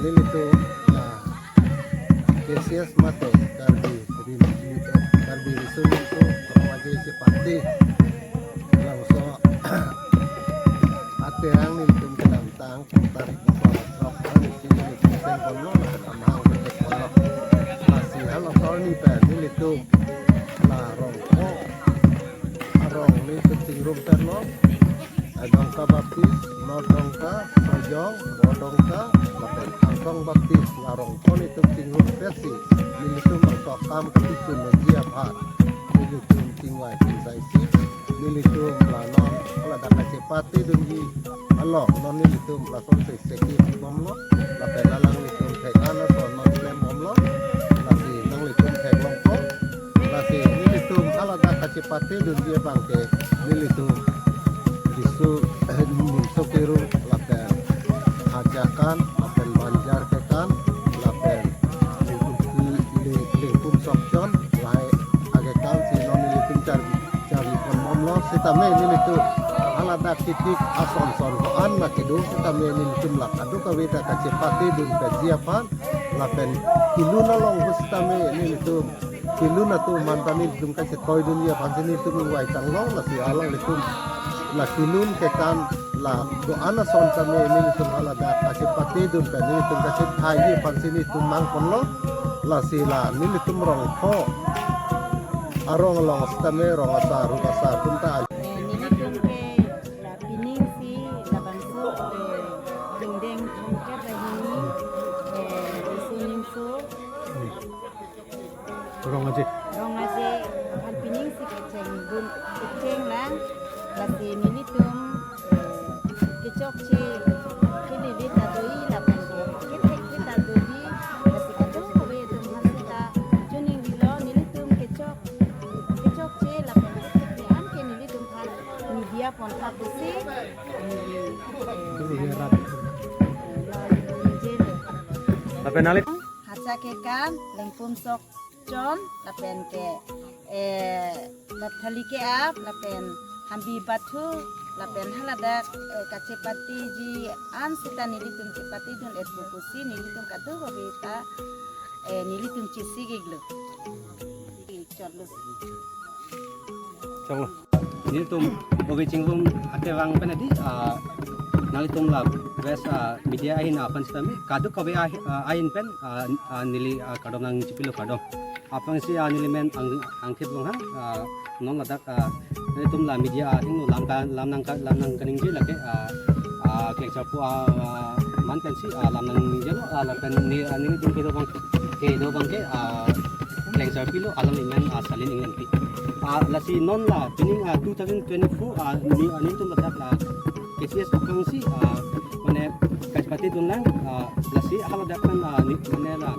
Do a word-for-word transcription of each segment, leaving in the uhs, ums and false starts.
Nelitum la K C S mate Karbi Ri-, Karbi Riso Nimso Rong Aje Chepate labangso aterang nelitum kedamtang tarik ingkoi ra throk arni si nelitum chengponlo, lapen amahang ketheponlo. Lasi halaso arni pen nelitum la Rongpho arong nelitum chingrum penlo. Dongka Baptist, North Dongka, Sojong, Bor Dongka, lapen Angtong Baptist la Rongpho nelitum chingrum pensi nelitum bangso akam kepikun nangji aphan nelitum chingvai chingsaisi, nelitum la non ladak kachepatedunji along non nelitum lasonsi seki bomlo, lapen alanglitum thek-an ason non klembomlo, lasi nanglitum theklongpo. Lasi nelitum haladak kachepatedunji abangke nelitum Riso, eh, Nimso Kero, lapen Hajakan, lapen Banjar kekan, lapen Lengpum, Leng-, Lengpum Sokchon, lahai akekan si non nelitum char-, charli ponbomlo, sitame nelitum haladak kitik ason son ko-an na kedo, sitame nelitum la kadokave ta kachepatedun penji aphan, lapen kelun along hu sitame nelitum kelun atum manta nelitum kachetoidunji aphansi nelitum ingvai tanglo, lasi alanglitum la kelun kekan la do-an ason tame nelitum haladak kachepatedun pen nelitum kachethai aphansi nelitum nangponlo, lasi la nelitum Rongpho arong along sitame rong asar, ruk asar atum ta. Eh, nelitum ke la pining si labangso, eh, dingdeng thomkep ra hini, eh, Riso Nimso Rong Aje. Rong Aje aphan pining si kechengdun, kechenglang, lasi nelitum, eh, kechokche, kelele ta do-i lapen ke, kethek ta do-i, lasi kadokave atum aphan seta choningrilo, nelitum kechok, kechokche lapen kethek an ke nelitum aphan media aphan tha pusi, neli, eh, Dulu ya, Rat. Lapen nangli? Haja kekan, Lengpum Sokchon, lapen ke, eh, Bathali ke-ap, lapen Hambi Bathu, lapen haladak, eh, kachepatiji an seta nelitum chepatedun-et pu pusi nelitum kadokave ta, eh, nelitum chesik-iklo. Chotlo. Chotlo. Nelitum ove chingrum aterang pen adi, ah, nanglitum la press, ah, media ahin aphan sitame kadokave ah, ah, ahin pen, ah, ah, neli, ah, kardom nangchipilo, kardom. Aphrangsi, ah, neli men Ang-, Angthip Ronghang, ah, non ladak, ah, nelitum la media, ah, athengno lam ka, lam nang ka, lam nang kaningje lake, ah, ah, Klengsarpo, ah, ah, man pensi, ah, lam nangningje lo, ah, lapen ne, ah, nelitum kedo abang, kedo abangke, ah, Klengsarpi lo, alangli men, ah, Salin Englenpi. Ah, lasi non la, pining, ah, two thousand twenty-four, ah, ne, ah, nelitum ladak la, K C S akangsi, ah, mane kachepatedunlang, ah, lasi haladak pen, ah, ne, mane la,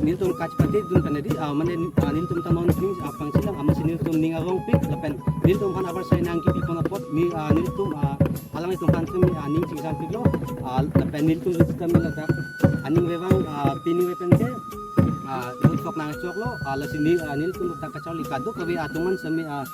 nelitum kachepatedun pen adi, ah, mane, ah, nelitum ta non ning, ah, pangsilang, ah, amatsi nelitum ning arongpik, lapen nelitum aphan avarsai nangkipipon apot, ne, ah, nelitum, ah, alanglitum aphan tumi, ah, ning chingsampiklo, ah, lapen nelitum sitame ladak aning vevang, ah, pining ve pen ke, ah, lut sok nangchoklo, ah, lasi ne, ah, nelitum ladak kacharli kadokave atum an sitame, ah,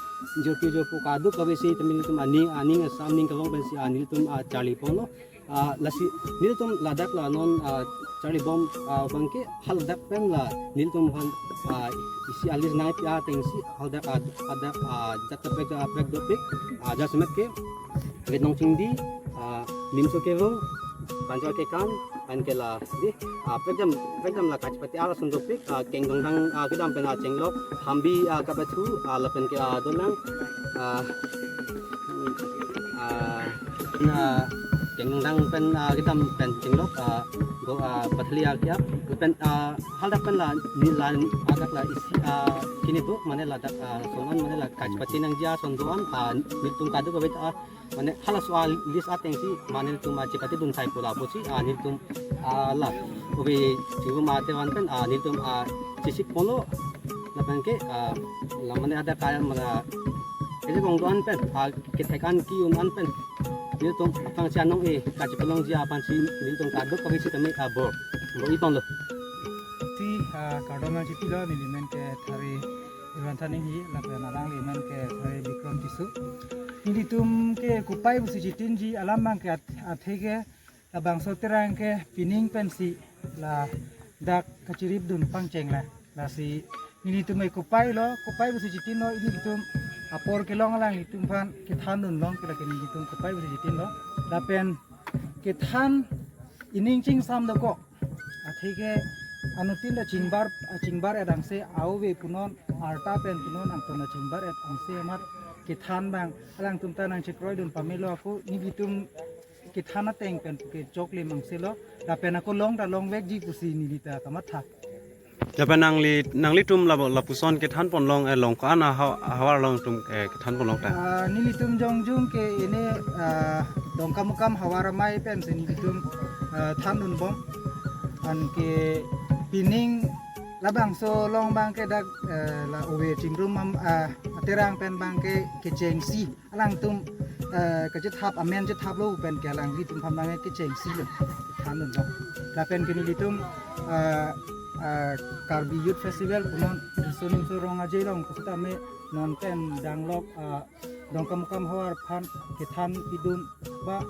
joki jopo kadokave sitame nelitum aning, aning asam ning kavang pensi, ah, nelitum, ah, charliponlo. Ah, lasi nelitum ladak la non, ah, charlibom, ah, abangke haladak pen la nelitum aphan, ah, isi alis nangpi atengsi haladak, ah, hadak, ah, jat kaprek, ah, prek dopik, ah, jasemet ke Ritnong Chingdi, ah, Nimso Kero, Banjar kekan, an ke la di, ah, prekdam, prekdam la kachepate arloso dopik, ah, Kengdongdang, ah, kedam pen, ah, chenglok, Hambi, ah, kabathu, ah, lapen ke, ah, dolang, ah, ah, na Kengdongdang pen, ah, kedam pen chenglok, ah, go, ah, Bathali, ah, ke-ap, lapen, ah, haladak pen la, ne la, hadak la isi, ah, kini buk, mane ladak, ah, son-an, mane la kachepate nangji ason do-an, ah, nelitum kadokave ta, ah, mane halaso alis atengsi, mane nelitum, ah, chepatedun sai pu lapusi, ah, nelitum, ah, la, ove chingrum atevan pen, ah, nelitum, ah, chesikponlo, lapen ke, ah, la mane hadak kaya mane, isi kong do-an pen, ah, kethek an ki-un an pen, nelitum aphrangsi anong-e kachepalongji aphansi nelitum kadokave sitame, ah, bor, bor-iponlo. Si, ah, kardom nangchipilo, neli men ke Thari Iran Thaning hi, lapen alangli men ke Thari Bikram Tisso. Nelitum ke kopai pusi chitinji alam abangke at-, athe ke Labangso Terang ke pining pensi ladak kachirip dun pangcheng la. Lasi nelitum ke kopai lo, kopai pusi chitin lo, nelitum apor kelong alanglitum aphan kethan dun long ke lake nelitum kopai pusi chitin lo. Lapen kethan ining chingsam dokok. Atheke anuttin lo chingbar, chingbar-et angse, aove punon, arta pen punon, angton lo chingbar-et angse amat kethan abang alangtum ta nangchekroi dun pamelo ako, nelitum kethan ateng pen puke choklim angse lo, lapen ako long ta longvekji pusi neli ta kamatha. Lapen nangli, nanglitum labo lapuson kethan pon long, eh, long ko-an ahaw-, ahavar along tum, eh, kethan pon long ta? Ah, nelitum jongjung ke ini, ah, Dongkamukam havar amei pensi nelitum, ah, than dun bom. Anke pining labangso along abang ke dak, eh, la ove chingrum am, ah, Terang pen abang ke kechengsi. Alangtum, eh, kachethap amen chethaplo pen ke alanglitum aphan abang ke kechengsi lo. Than dun lo. Lapen ke nelitum, eh, eh, Karbi Youth Festival punon Riso Nimso Rong Aje along pusitame non pen danglok, eh, Dongkamukam havar aphan kethan pidun ba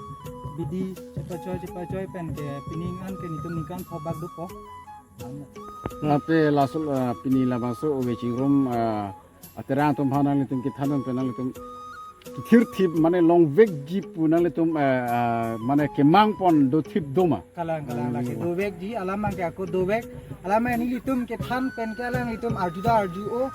bidi chepachoi chepachoi pen ke pining an ke nelitum ningkan pho bak dopo. Lapen laso, eh, pini labangso ove chingrum, eh, Terang atum aphan nanglitum kethan dun pen nanglitum kethirthip mane longvekji pu nanglitum, eh, eh, mane kemang pon dothip doma. Kalang, kalang, hmm, lake dovekji, alam abang ke ako dovek. Alam abang nelitum kethan pen ke alanglitum arju ta arju-o.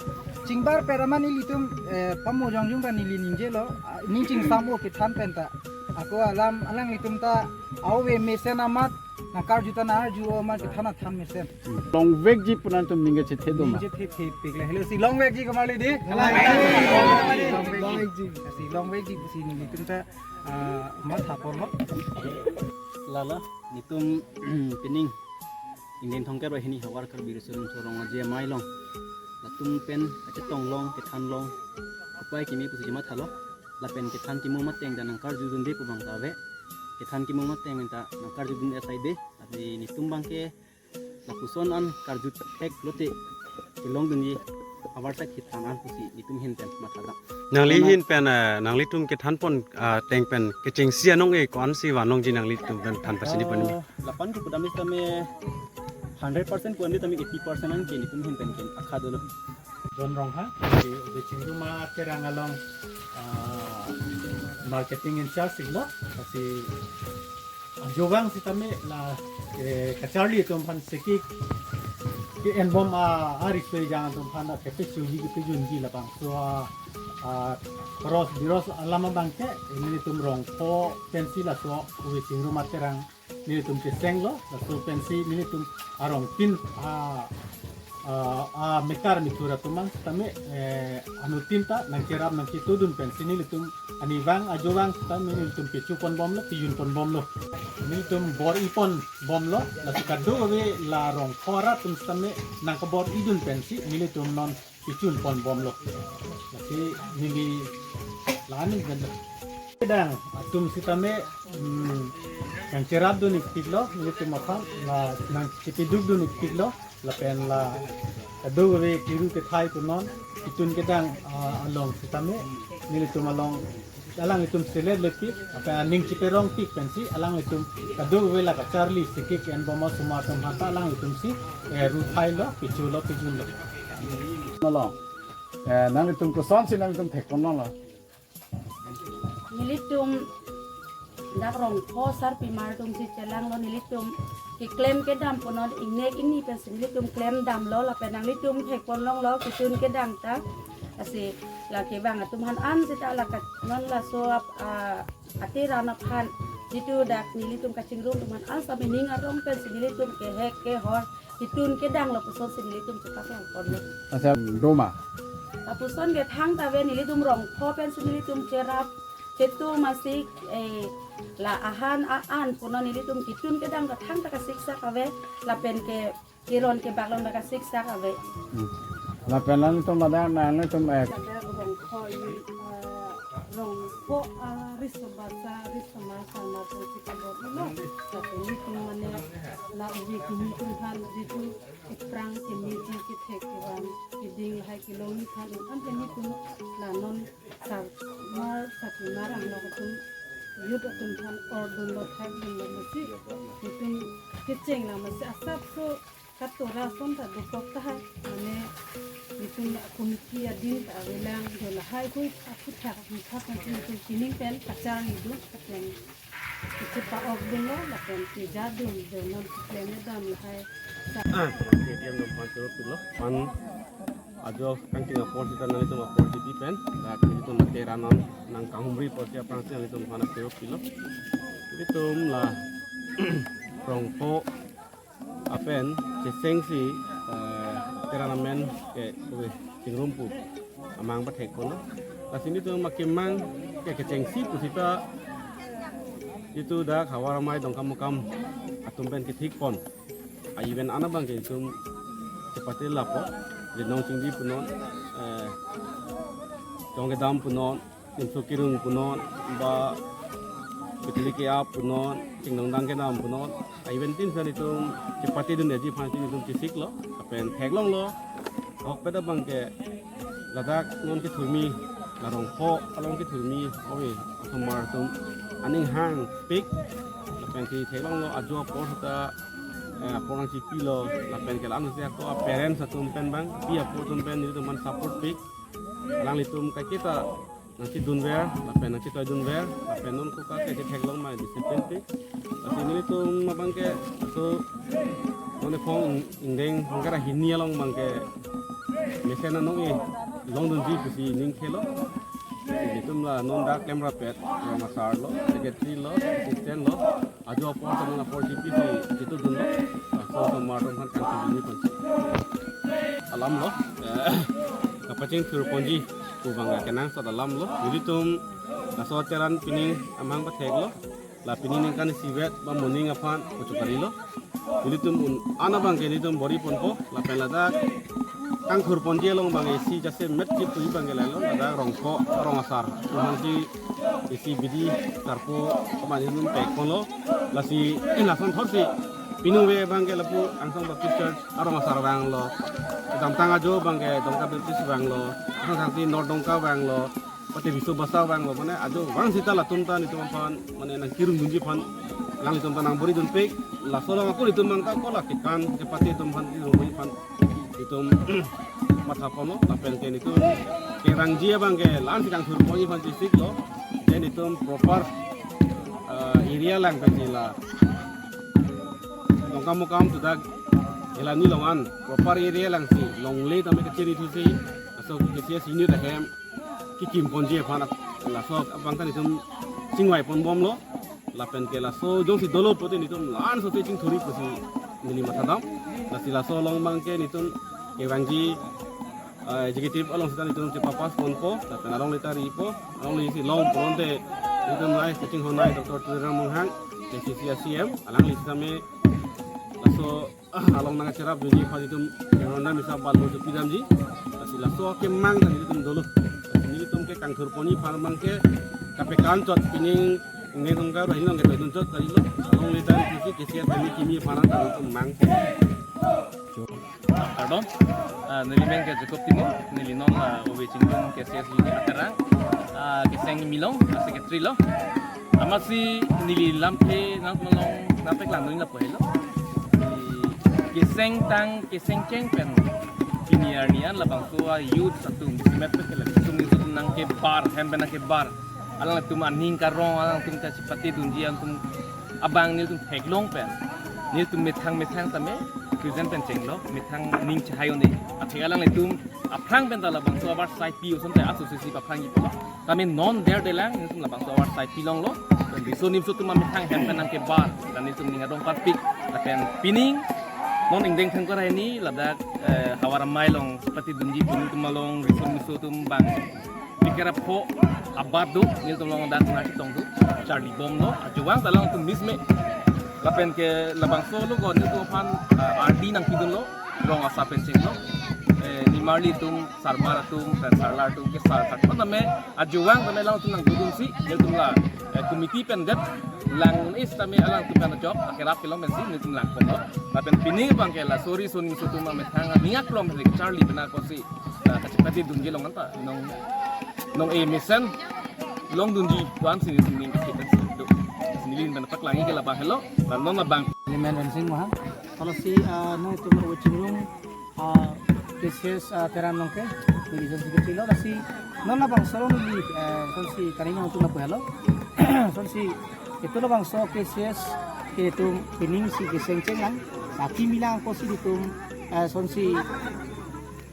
Chingbar-et amat nelitum, eh, pamo jongjung ta neli ningjelo. Ah, ining chingsam-o kethan pen ta. Ako alam alanglitum ta aove mesen amat nangkarju ta nang-arju-o amat kethan athan mesen. Longvekji pu nanglitum ning kachethe doma. Ning chethe thepik la. Hello, si longvekji kamarli di? Longvekji. Longvekji. Si longvekji pusi nelitum ta, ah, matha ponlo. Lalo, nelitum pining Ingdeng thomkep ra hini havar Karbi Riso Nimso Rong Aje amei along latum pen kachetong long, kethan long, kopai kimi pusi chemathalo. Lapen kethan kimu amat ateng ta nangkarju dunde pu abang ta ave. Kethan kimu amat ateng ta nangkarju dun-et saide. Tapi nelitum abang ke lapuson an karju thek lote kelong dunji havar sak kethan an pusi nelitum ahin pen mathalo. Nangli ahin pen, eh, nanglitum kethan pon, ah, ateng pen kechengsi anong-e ko-ansi van longji nanglitum pen than pachini pon? Eh, lapu-an ke pudam sitame hundred percent pu-an di tame eighty percent an ke nelitum ahin pen ke akha dolo. John Ronghang, di, di Chingruma Terang along, ah, marketing in charge silo, lasi ajo abang sitame la, eh, kacharli atum aphan siki ke-enbom a, a riso ejang atum aphan la kepechuji kepejunji labangso a, a, cross biros alam abang ke, nelitum Rongpho pensi laso ove Chingruma Terang nelitum kesenglo, laso pensi nelitum arongtin a, a, a mekar methur atum abang sitame, eh, anuttin ta nangcherap nangchetudun pensi nelitum arnivang ajo abang sitame nelitum pechu ponbomlo, pejun ponbomlo. Nelitum bor-i ponbomlo, lasi kadokave la Rongpho arat atum sitame nangkabor-idun pensi nelitum non pechun ponbomlo. Lasi neli la-an ning pen. Kedang atum sitame, hmm, nangcherapdun ikpiklo, nelitum aphan, la nangchepedukdun ikpiklo, lapen la kadokave kiru kethai punon, ketun kedang, ah, along sitame, nelitum along alanglitum selet lepik, lapen aning cheperongpik pensi, alanglitum kadokave la kacharli siki ke-enbom asomar atum aphan ta alanglitum si, eh, ruthailo, pechulo, pejunlo. Nolo. Eh, nanglitum kosonsi nanglitum thek ponlo? Nelitum dak Rongpho sarpimar atum si chelanglo, nelitum keklem kedam punon ingnek ingni pensi nelitum klem damlo lapen nanglitum thek pon longlo ketun kedang ta. Lasi lake bang atum aphan an sita lake non laso ap-, a, ateran aphan jitu dak nelitum kachingrum atum aphan an sitame ning arong pensi nelitum kehek kehor ketun kedang lapuson si nelitum chepaklangponlo. Asa doma. Lapuson ke thangta ave, nelitum Rongpho pensi nelitum cherap chetu masik, eh, la ahan a-an punon nelitum ketun kedang ta thangta kasiksak ave, lapen ke keron kebak along ta kasiksak ave. Hmm. Lapen nanglitum ladak nanglitum, eh, ladak Rongpho, eh, Rongpho, ah, riso basa, riso ma sama to si kabor-ilo. Lapen nelitum mane la ove kimi atum aphan jitu aphrang kemeji kethek kevan keding lahai kelongji aphan an ke nelitum la non sarmar sarpimar anglok atum Youth atum aphan ordunlo, thakdunlo, masi nelitum kecheng na masi asapso katora ason ta dokok tahai, mane nelitum committee adin ta avelang, do lahai hui aphuthak aphuthak nelitum pining pen kacharlidun, lapen kechepa-okdunlo, lapen kejadun, do non keklem dam lahai. Ah, K T M dam aphan choro pilo. Aphan ajo kangting apor sita nanglitum apor G P pen, dak nanglitum Tera non nangkanghumri apor si aphrangsi nanglitum aphan choro pilo. Nelitum la Rongpho apen Cheseng si, eh, Tera namen ke kove chingrum pu amang pathek ponlo. Lasi nelitum akemang ke kechengsi pusita itum dak Havar Amei Dongkamukam atum pen kethik pon. A-event an abang ke itum chepate lapo, Rinong Chingdi punon, eh, Chongkedam punon, Nimso Kirung punon, ba Pitili Ke-ap punon, Chingnong Dang Kedam punon, a-event tin san itum chepatedun aji aphan si itum chesiklo, lapen theklonglo, ahokpet abang ke ladak non kethurmi, la Rongpho along kethurmi, ove, osomar atum aning hangpik, lapen si theklonglo ajo apor sita, eh, apor nangchipilo, lapen ke la-an si ako a-parents atum pen abang, pi apo atum pen nelitum aphan support pik, alanglitum kaiketa nangchedunver, lapen nangchetoidunver, lapen non koka ke chetheklong ma discipline pik. Lasi nelitum abang ke, so, non ephong ingdeng hongkara hini along abang ke mesen anong-e longdunji pusi ning khelo. Nelitum la non dak klemrapet, rong asar lo, secretary lo, assistant lo, ajo apor sa non apor G P si chitudunlo, laso osomar atum aphan kangthurponji ponsi alam lo, eh, kapachingthurponji pu abang kenangsot alam lo. Nelitum laso Teran pining amang patheklo. La pini ningkan isivet ba moning aphan kuchukari lo. Nelitum un-an abang ke nelitum bor-i ponpo, lapen ladak kangthurponji along abang isi jasemet chip puji abang ke lahelo, ladak Rongpho, rong asar atum aphan si isi bidi sarpo mane nelitum pek ponlo. Lasi lason thotsi pining ave abang ke lapu Angsong Baptist Church arong asar vanglo. Kedamtang ajo abang ke Dongka Baptist vanglo. Angsong Sangti North Dongka vanglo. Pati Bisu Basa vanglo, mane ajo vang sita latum ta nelitum aphan, mane nangkerungdunji aphan alanglitum ta nangbor-idunpik. Laso along ako nelitum abang ta ko la kekan kepate atum aphan kerungdunji aphan nelitum matha ponlo, lapen ke nelitum kevangji abang ke la-an si kangthurponji aphan chesiklo. Je nelitum proper, eh, area lang pensi la Dongkamukam to dak Helani along an proper area lang si longle tame kachiri thusi, laso K C S unit ahem kikimponji aphan laso abang ta nelitum chingvai ponbomlo. Lapen ke laso jongsi dolo pulote nelitum la-an sote chingthuri pusi neli mathadam. Lasi laso along abang ke nelitum kevangji, eh, executive along sita nelitum chepa-pass ponpo, lapen alongle ta ripo, alongle si long pulote nelitum nai kachinghon nai Doctor Tuliram Ronghang, K C C a-C M, alangli sitame laso along nangcherapdunji aphan nelitum memorandum hisap bal mo chepidamji. Lasi laso akemang ta nelitum dolo. Lasi nelitum ke kangthurponji aphan abang ke kapekan chot pining ingdeng hongkara hini along ketoidun chot kalilo. Alongle ta isi K C S kami kimi aphan ta nelitum mang. Kardom. Ah, neli men ke Jacob Timung, neli non la ove chingdun K C S unit Aterang, ah, Keseng Milong, ah, secretary lo. Amatsi neli lamthe nangmalong nangpeklang neli lapu helo. Di Keseng tang, Keseng keng pen pini arni an labangso a-youth atum, simet pe ke la, atum atum nangkebar, hem pen nangkebar. Alangtum aning karong, alangtum ta chepatedunji atum abang nelitum theklong pen, nelitum methang methang tame present pen chenglo, methang ning chehai un-e. Athe alanglitum aphrang pen ta labangso abar sai pi ason ta aso sisi paphrang ipo. Tame non der delang nelitum labangso abar sai pilonglo. Pen riso nimso atum amethang hem pen nangkebar, lapen nelitum ning arong parpik, lapen pining non ingdeng thangkar hini ladak, eh, Havar Amei along chepatedunji pu nelitum along riso nimso atum abang Bikera pho abat do, nelitum along dak nangchetongdun, charlibomlo, ajo vang ta alangtum miss me. Lapen ke labangso lo ko nelitum aphan, ah, ardi nangpidunlo, rong asar pen chenglo. Eh, nimarli atum, sarmar atum, pen sarlar atum, ke sar khat. Mane ajo vang tame alangtum nangdodunsi, nelitum la, eh, committee pen det, lang is tame alangtum pen ajok, akerap kelong pensi, nelitum langponlo. Lapen pini abang ke laso riso nimso atum amethang, ning aklong pensi charli bena kosi. Ah, kachepatedunji along anta, non, non-e mesen longdunji pu-an si nelitum ning kachepatedun. Neli pen paklangji ke labang helo, la non labang. Neli men Rensing Mahang. Lasi, ah, non itum Ove Chingrum, ah, K C S, ah, Terang along ke, neli General Secretary lo, lasi non labangso along neli, eh, sonsi kaningje atum lapu helo. Sonsi itum labangso K C S ke itum pining si keseng cheng lang, laki milang ko si itum, eh, sonsi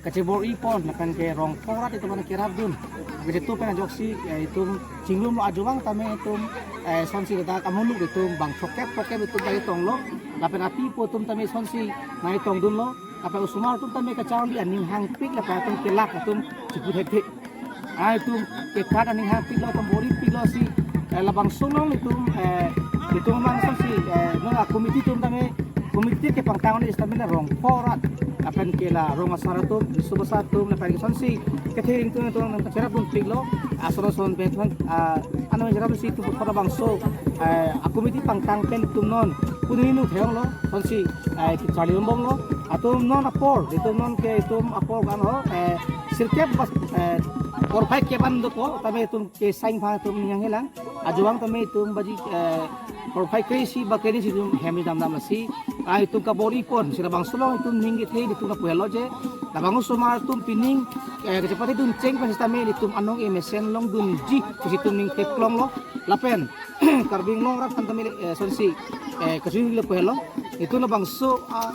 kachebor-i pon, lapen ke rong pho arat itum aphan kerapdun. Kachetong pen ajoksi, eh, itum Chingrum lo ajo abang tame itum, eh, sonsi kata kamuluk itum bang throkkep throkkep itum ta tonglo. Lapen api apo atum tame sonsi nangtongdunlo. Lapen osomar atum tame kacharli aning hangpik lapen atum kelak atum chipu thekthe. Ah, itum kekat aning hangpiklo, atum bor-ipiklo si, eh, labangso along itum, eh, itum labangso si, eh, non a-committee atum tame, committee kepangtang ni stamina rong pho arat, lapen ke la rong asar atum, riso basa atum, lapen ke sonsi kethe ring atum atum nangkacherapdunpiklo, ason ason pen thon, ah, ano cherap si itum puthot labangso, eh, a-committee pangtang pen itum non, kunini nu theonglo, sonsi, eh, kacharli bombomlo, atum non apor, itum non ke itum apor kan ho, eh, sirkep bas, eh, porphai kep an dopo, tame itum keseng aphan itum ningje lang. Ajo abang tame itum baji, eh, porphai kre-isi ba kre-isi itum hem damdam lasi. Ah, itum kabor-i pon, si labangso along itum ning kethe itum lapu helo je. Labang osomar atum pining, eh, kachepatedun cheng pen sitame itum anong emesen longdunji, si itum ning theklonglo. Lapen, Karbi Anglong arat aphan tame, eh, sonsi, eh, kachiri lapu helo. Itum labangso, ah,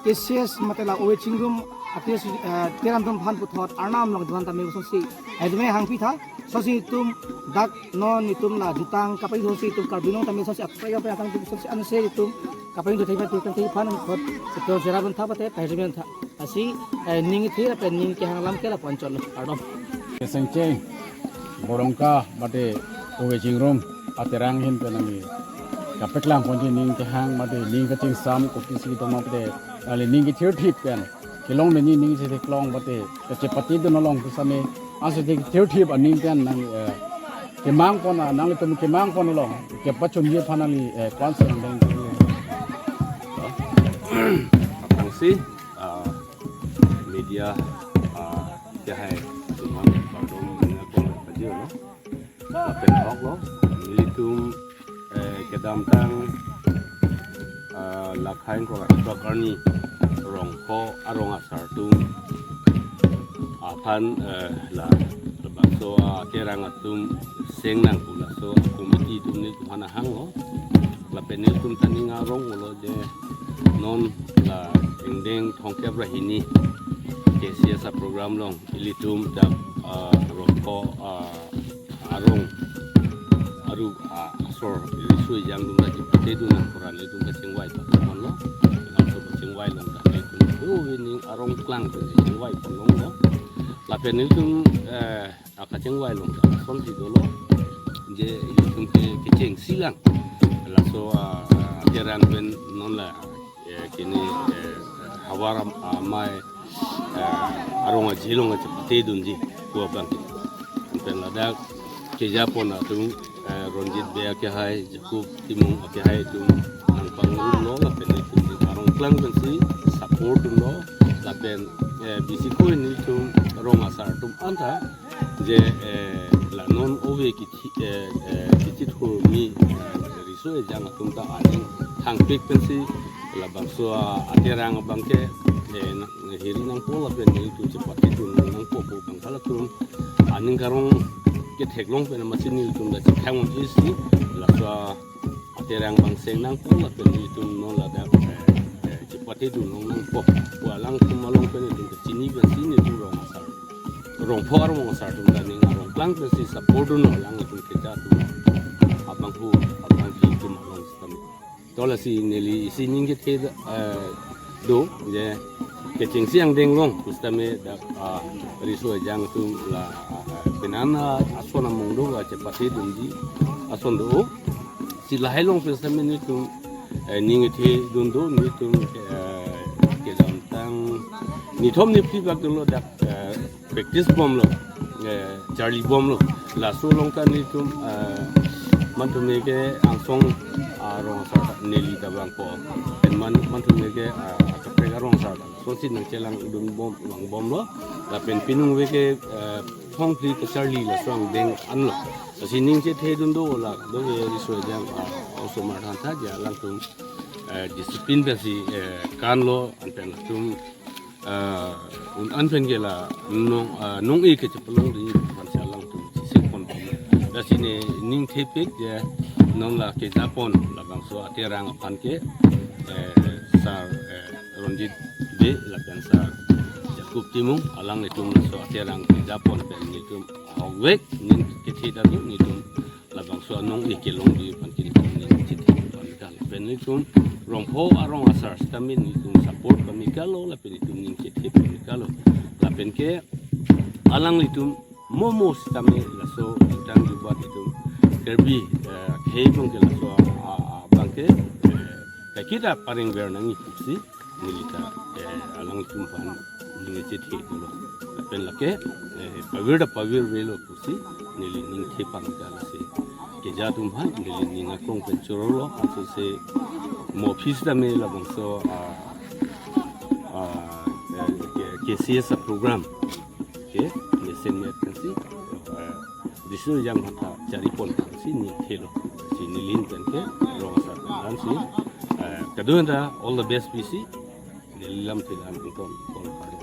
K C S mate la Ove Chingrum, ah, K C S, eh, Terang atum aphan puthot Arnam along duan tame sonsi, eh, tame hangpitha. Sonsi itum dak non itum la jutang kapai sonsi itum Karbi Anglong tame sonsi akai kapai atang itum sonsi anse itum kapai itum thai pati kan thai aphan kot itum cherapdun tha pate pai jemen tha. Lasi, eh, ning kethe lapen ning kehang alam ke lapu-an chotlo, kardom. Keseng cheng, Borongka mate Ove Chingrum aterang ahin pen nangli kapeklang ponji ning kehang mate ning kachingsam kopisi toma pate, ale ning kethirthip pen kelong nangji ning si theklong mate kachepatedun along pusitame, aso thirthip aning pen nang, eh, kemang pon, ah, nanglitum kemang pon along kepachunji aphan nangli, eh, ko-an si nangdeng. Aphrangsi, ah, media, ah, kehai atum aphan kardom nangpon pajirlo. Lapen ahoklo, nelitum, eh, kedamtang, eh, lakhai ingkoi ra throk arni rong pho arong asar atum aphan, eh, la labangso aterang atum seng nang pu laso committee atum nelitum aphan nangkehanglo. Lapen nelitum ta ning arong-olo je non la ingdeng thomkep ra hini K C S a-program along ilitum dak, ah, rong pho, ah, arong aru, ah, asor riso ejang atum ta chepatedun nang pu ra nelitum kachingvai paponlo. Laso kachingvai along ta nelitum do ning arong klang pu chingvai ponlonglo. Lapen nelitum, eh, akachingvai along ta asonsi dolo. Je ilitum ke kechengsi lang. Laso, ah, aterang pen non la, eh, kini, eh, Havar Am-, Amei, eh, arong ajilong aja patedunji pu abang ke. Pen ladak keja pon atum, eh, Ronjit Bey akehai, Jacob Timung akehai atum nangpangrumlo lapen itum arong klang pensi support dunlo lapen, eh, bisi ko nelitum rong asar atum anta je, eh, la non ove kithi, eh, eh, kithi thurmi, eh, riso ejang atum ta aning hangpik pensi labangso aterang abang ke, eh, na-, hiri nangpo lapen nelitum chepatedun nangpo pu abang halatum aning karong ketheklong pen amatsi nelitum ta chethang-un-isi laso aterang abang seng nangpo lapen nelitum non ladak, eh, eh, chepatedun long nangpo pu alangtum along pen nelitum kachini pensi nelitum rong asar, rong pho arong asar atum ta ning arong klang pensi support dunlo alangtum keja atum abang hu abang hi atum along sitame. To lasi neli isi ning kethe, eh, do je kechengsi angdeng long pusitame dak, ah, riso ejang atum la, ah, penang ason among do, ah, chepatedunji ason do. Si lahai along pusitame nelitum, eh, ning kethedun do, nelitum, eh, kedamtang nithom niphli bak dolo dak, eh, practice bomlo, eh, charli bomlo. Laso along ta nelitum, eh, mantume ke angsong arong asar neli ta vangpo. Pen man, mantume ke, ah, kaprek arong asar asonsi nangchelangdun bom, vangbomlo. Lapen pinung ave ke, eh, thongphli kacharli laso angdeng anlo. Lasi ning chethe dun do la do ve riso jang, ah, osomar thantha ja alangtum, eh, discipline pensi, eh, kanlo anpen latum, ah, un-an pen ke la nong, ah, nong-e kechepalongri aphansi alangtum chisik pon pon. Lasi ne ning thepik je non la kejapon labangso Aterang aphan ke, eh, sir, eh, Ronjit Bey lapen sir Jacob Timung alanglitum laso Aterang kejapon pen nelitum ahokvek ning kethe dadu nelitum labangso anong-e kelongri aphan ke nelitum ning chethe pon kal. Pen nelitum rongpho arong asar sitame nelitum support pon kalo lapen nelitum ning chethe pon kalo. Lapen ke alanglitum momo sitame laso intang jubat itum Karbi, eh, khei bang ke laso, ah, ah, bang ke, eh, kakita pareng ver nangji pusi neli ta, eh, alangtum aphan ning chethe dolo. Lapen lake, eh, pavir ta pavir velo pusi neli ning the pon kal si. Keja atum aphan neli ning akrong pen chorolo, anso se mo office tame labangso, ah, ah, eh, K-, K C S program ke mesen met pensi, eh, disu jam hata chari pon si ning thelo. Si neli pen ke rong asar pen si, eh, kadokave ta all the best pusi neli lam thilan pon pon.